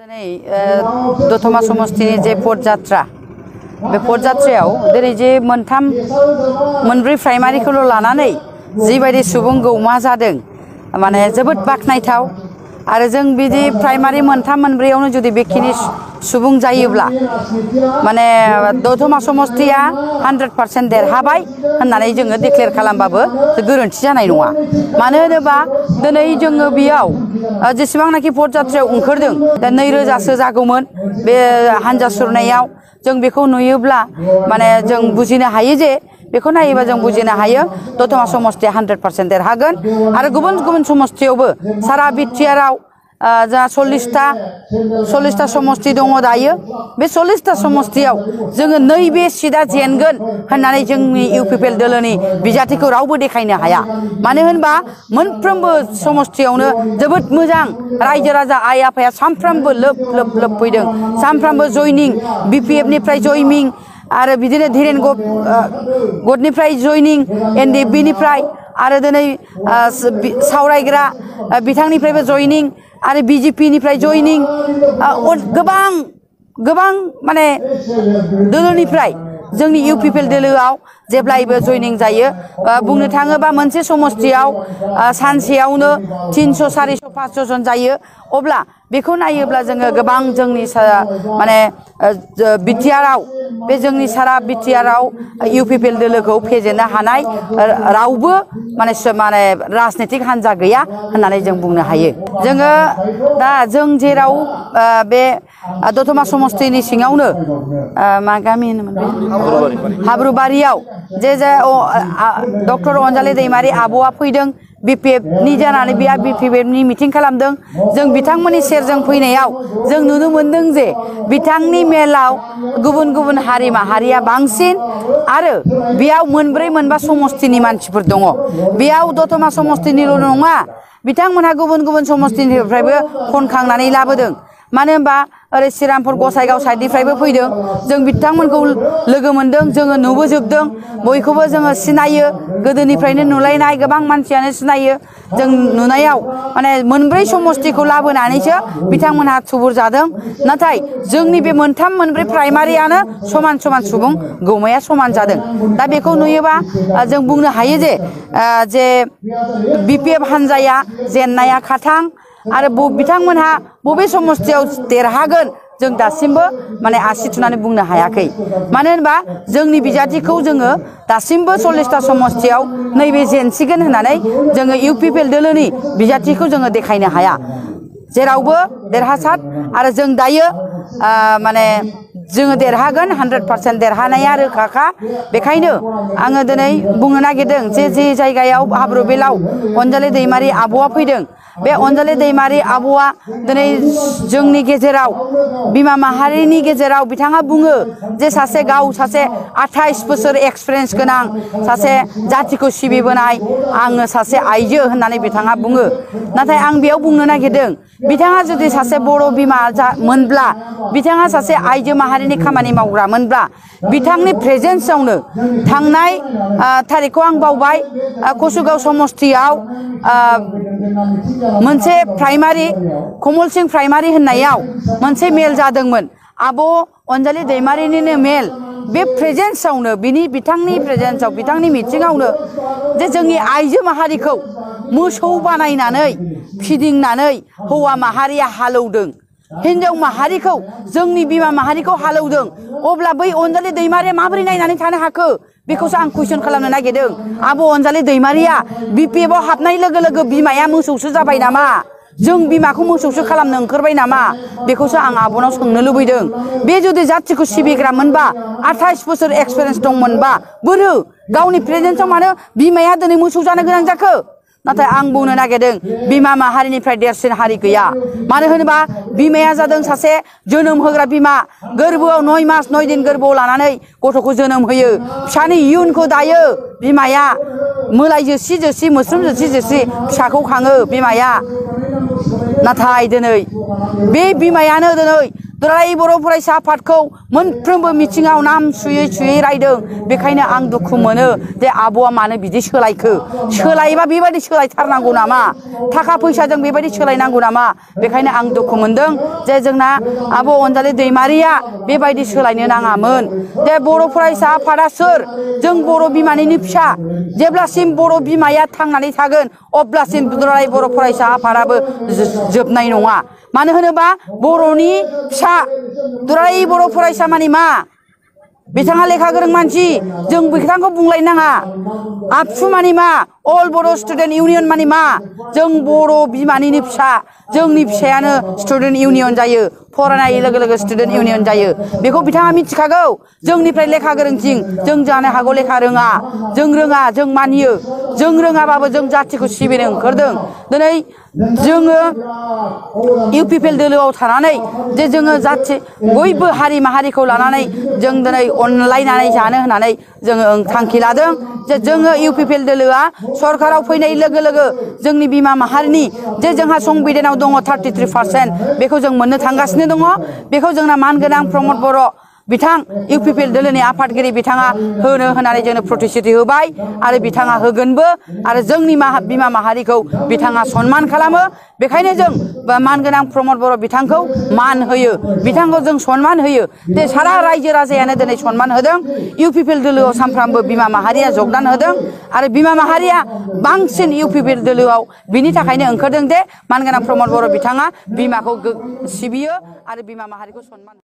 दतमा समष्टिनि जे पदयात्रा बे पदयात्रायाव दिनै जे मोनब्रै प्राइमारिखौल' लानानै जिबायदि सुबुं गौमा जादों माने जोबोद बाखनायथाव आरो जों बिदि प्राइमारि मोनथाम मोनब्रैयावनो जुदि बेखिनि सुबुं जायोब्ला माने दतमा समष्टिया 100% देरहाबाय होननानै जोङो डिक्लेयार खालामबाबो गोरोन्थि जानाय नङा। मानो होनोबा दिनै जोङो बेयाव जेसेबांनाखि पदयात्रायाव ओंखारदों दा 2000सो जागौमोन बे हानजा सुरनायाव जों बेखौ नुयोब्ला माने जों बुजिनो हायो जे बेखौ नायोबा जों बुजिनो हायो दतमा समष्टिया 100% देरहागोन आरो गुबुन गुबुन समष्टियावबो सारा बिटिआरआव जा 40टा समष्टि दङ दायो बे 40टा समष्टियाव जोङो नैबे सिटआ जेनगोन होननानै जोंनि इउपिपिएल दोलोनि बिजाथिखौ रावबो देखायनो हाया। मानो होनबा मोनफ्रोमबो समष्टियावनो जोबोद मोजां रायजो राजा आइ आफाया सानफ्रामबो लोब फैदों, सानफ्रामबो जयनिं बिपिएफनिफ्राय जयनिं आरो बिदिनो धीरेन गडनिफ्राय जयनिं एनडिएफबिनिफ्राय आरो दिनै सावरायग्रा बिथांनिफ्रायबो जयनिं आरो बिजेपिनिफ्राय जयनिं गोबां माने दोलोनिफ्राय जोंनि इउपिपिएल दोलोआव जेब्लायबो जयनिं जायो। बुंनो थाङोबा मोनसे समष्टियाव सानसेयावनो 300 400 500 जन जायो। अब्ला बेखौ नायोब्ला जोङो गोबां जोंनि माने बिटिआरआव बे जोंनि सारा बिटिआरआव इउपिपिएल दोलोखौ फेजेननो हानाय रावबो माने राजनीतिक हान्जा गैया होननानै जों बुंनो हायो। जोङो दा जों जेराव बे दतमा समष्टिनि सिङावनो मा गामि होनोमोन हाब्रुबारियाव जे डक्टर अनजालि दैमारि आब'आ फैदों बिपिएफनि जानानै बिपिएफनि मिटिं खालामदों। जों बिथांमोननि सेरजों फैनायाव जों नुनो मोनदों जे बिथांनि मेलाव गुबुन गुबुन हारि माहारिया बांसिन आरो बेयाव मोनब्रै मोनबा समष्टिनि मानसिफोर दङ। बेयाव दतमा समष्टिनिल' नङा बिथांमोनहा गुबुन गुबुन समष्टिनिफ्रायबो खनखांनानै लाबोदों। मानो होनबा ओरै श्रीरामपुर गसाइगाव साइडनिफ्रायबो फैदों। जों बिथांमोनखौ लोगो मोनदों, जोङो नुबोजोबदों, बयखौबो जोङो सिनायो, गोदोनिफ्रायनो नुलायनाय गोबां मानसियानो सिनायो। जों नुनायाव माने मोनब्रै समष्टिखौ लाबोनानैसो बिथांमोनहा थुबुर जादों। नाथाय जोंनि बे मोनथाम मोनब्रै प्राइमारियानो समान समान सुबुं गौमाया समान जादों। दा बेखौ नुयोबा जों बुंनो हायो जे बिपिएफ हान्जाया जेननाया खाथां आरो बिथांमोनहा बबे समष्टियाव देरहागोन जों दासिमबो माने आसि थुनानै बुंनो हायाखै। मानो होनबा जोंनि बिजाथिखौ जोङो दासिमबो 40टा समष्टियाव नैबे जेनसिगोन होननानै जोङो इउपिपिएल दोलोनि बिजाथिखौ जोङो देखायनो हाया। जेरावबो देरहासार आरो जों दायो माने जोङो देरहागोन 100% देरहानाया रोखाखा। बेखायनो आङो दिनै बुंनो नागिरदों जे जायगायाव हाब्रुबेलाव अनजालि दैमारि आब'आ फैदों बे अनजालि दैमारि आब'आ दिनै जोंनि गेजेराव बिमा माहारिनि गेजेराव बिथाङा बुङो जे सासे 28 बोसोर एक्सपिरियेन्स गोनां सासे जाथिखौ सिबिबोनाय आङो सासे आइजो होननानै बिथाङा बुङो। नाथाय आं बेयाव बुंनो नागिरदों बिथाङा जुदि सासे बर' बिमा मोनब्ला बिथाङा सासे आइजो माहारिनि खामानि मावग्रा मोनब्ला बिथांनि प्रेजेन्सआवनो थांनाय थारिखखौ आं बावबाय कसुगाव समष्टियाव मोनसे प्राइमारि कमल सिंह प्राइमारि होननायाव मोनसे मेल जादोंमोन। आब' अनजालि दैमारिनिनो मेल बे प्रेजेन्सआवनो बिथांनि प्रेजेन्सआव बिथांनि मिटिङावनो जे जोंनि आइजो माहारिखौ मोसौ बानायनानै फिदिंनानै हौवा माहारिया हालौदों, हिनजाव माहारिखौ जोंनि बिमा माहारिखौ हालौदों। अब्ला बै अनजालि दैमारिया माबोरै नायनानै थानो हाखो बेखौसो आं कुइसन खालामनो नागिरदों। आब' अनजालि दैमारिया बिपिएफआव हाबनाय लोगो लोगो बिमाया मोसौसो जाबाय नामा? जों बिमाखौ मोसौसो खालामनो ओंखारबाय नामा? बेखौसो आं आब'नाव सोंनो लुबैदों। बे जुदि जाथिखौ सिबिग्रा मोनबा 28 बोसोर एक्सपिरियेन्स दंमोनबा बोरो गावनि प्रेजेन्सआव मानो बिमाया दिनै मोसौ जानो गोनां जाखो? नाथाय आं बुंनो नागिरदों बिमा माहारिनिफ्राय देरसिन हारि गैया। मानो होनोबा बिमाया जादों सासे जोनोम होग्रा बिमा। गोरबोआव 9 मास 9 दिन गोरबोआव लानानै गथ'खौ जोनोम होयो, फिसानि इयुनखौ दायो। बिमाया मोलाय जोसि मोस्रोम जोसि फिसाखौ खाङो बिमाया। नाथाय दिनै बे बिमायानो दिनै दुलाराय बर' फरायसा आफादखौ मोनफ्रोमबो मिथिङाव नाम सुयै सुयै रायदों बेखायनो आं दुखु मोनो जे आब'आ मानो बिदि सोलायखो सोलायबा बेबायदि सोलायथारनांगौ नामा थाखा फैसाजों बेबायदि सोलायनांगौ नामा बेखायनो आं दुखु मोनदों जे जोंना आब' अनजालि दैमारिया बेबायदि सोलायनो नाङामोन जे बर' फरायसा आफादा सोर जों बर' बिमानिनो फिसा जेब्लासिम बर' बिमाया थांनानै थागोन अब्लासिम दुलाराय बर' फरायसा आफादाबो जोबनाय नङा मानो होनोबा बर'नि फिसा दुलाराय बर' फरायसा मानि मा बिथाङा लेखा गोरों मानसि जों बिथांखौ बुंलायनो नाङा आबसु मानि मा अल बर' स्टुडेन्ट इउनियन मानि मा जों बर' बिमानिनो फिसा जोंनि फिसायानो स्टुडेन्ट इउनियन जायो फरायनाय लोगो लोगो स्टुडेन्ट इउनियन जायो बेखौ बिथाङा मिथिखागौ जोंनिफ्राय लेखा गोरोंसिन जों जानो हागौ लेखा रोङा जों मानियो जों रोङाबाबो जों जाथिखौ सिबिनो ओंखारदों दिनै जोङो इउपिपिएल दोलोआव थानानै जे जोङो जाथि बयबो हारि माहारिखौ लानानै जों दिनै अनलायनानै जानो होननानै जोङो थांखि लादों जे जोङो इउपिपिएल दोलोआ सरकाराव फैनाय लोगो लोगो जोंनि बिमा माहारिनि जे जोंहा संबिधानाव दङ 33% बेखौ जों मोननो थांगासिनो दङ बेखौ जोंना मानगोनां प्रमद बर' बिथां इउपिपिएल दोलोनि आफादगिरि बिथाङा होनो होननानै जोंनो प्रतिश्रुति होबाय आरो बिथाङा होगोनबो आरो जोंनि बिमा माहारिखौ बिथाङा सनमान खालामो बेखायनो जों मानगोनां प्रमद बर' बिथांखौ मान होयो बिथांखौ जों सनमान होयो जे सारा रायजो राजायानो दिनै सनमान होदों इउपिपिएल दोलोआव सानफ्रामबो बिमा माहारिया जगदान होदों आरो बिमा माहारिया बांसिन इउपिपिएल दोलोआव बिनि थाखायनो ओंखारदों जे मानगोनां प्रमद बर' बिथाङा बिमाखौ सिबियो आरो बिमा माहारिखौ सनमान